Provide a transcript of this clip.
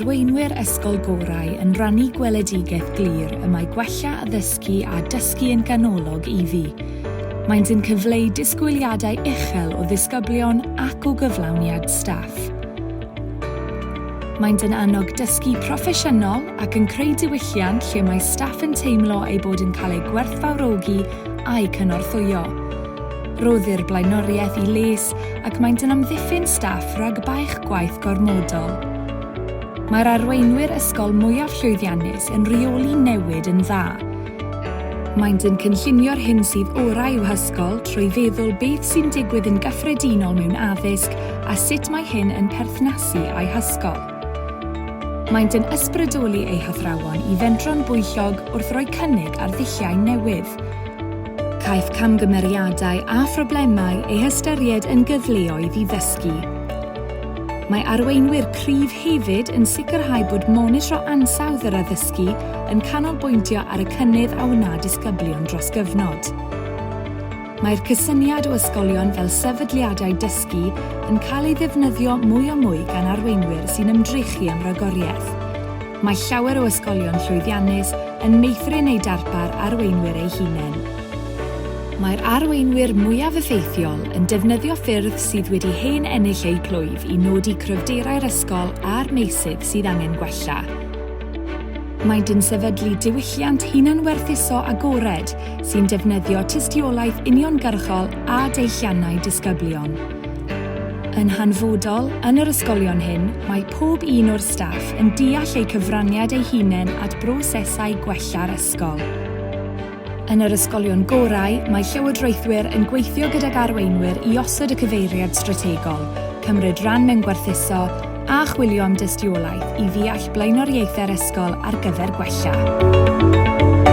arweinwyr ysgol gorau yn rhannu gweledigaeth glir y mae gwella addysgu a dysgu yn ganolog iddi. Maent yn cyfleu disgwyliadau uchel o ddisgyblion ac o gyflawniad staff. Maent yn annog dysgu proffesiynol ac yn creu diwylliant lle mae staff yn teimlo eu bod yn cael eu gwerthfawrogi a'u cynorthwyo. Rhoddir blaenoriaeth i les ac maent yn amddiffyn staff rhag baich gwaith gormodol. Mae'r arweinwyr ysgol mwyaf llwyddiannus yn rheoli newid yn dda. Maent yn cynllunio'r hyn sydd orau i'w hysgol trwy feddwl beth sy'n digwydd yn gyffredinol mewn addysg a sut mae hyn yn perthnasu â'i hysgol. Maent yn ysbrydoli eu hathrawon i fentro'n bwyllog wrth roi cynnig ar ddulliau newydd. Caiff camgymeriadau a phroblemau eu hystyried yn gyfleoedd i ddysgu. Mae arweinwyr cryf hefyd yn sicrhau bod monitro ansawdd yr addysgu yn canolbwyntio ar y cynnydd a wna disgyblion dros gyfnod. Mae'r cysyniad o ysgolion fel sefydliadau dysgu yn cael ei ddefnyddio mwy a mwy gan arweinwyr sy'n ymdrechu am ragoriaeth. Mae llawer o ysgolion llwyddiannus yn meithrin eu darpar arweinwyr eu hunain. Mae'r arweinwyr mwyaf effeithiol yn defnyddio ffyrdd sydd wedi hen ennill eu plwyf i nodi cryfderau'r ysgol a'r meysydd sydd angen gwella. Maent yn sefydlu diwylliant hunanwerthuso agored sy'n defnyddio tystiolaeth uniongyrchol a deilliannau disgyblion. Yn hanfodol, yn yr ysgolion hyn, mae pob un o'r staff yn deall eu cyfraniad eu hunain at brosesau gwella'r ysgol. Yn yr ysgolion gorau, mae llywodraethwyr yn gweithio gydag arweinwyr i osod y cyfeiriad strategol, cymryd rhan mewn gwerthuso, a chwilio am dystiolaeth i ddeall blaenoriaethau'r ysgol ar gyfer gwella.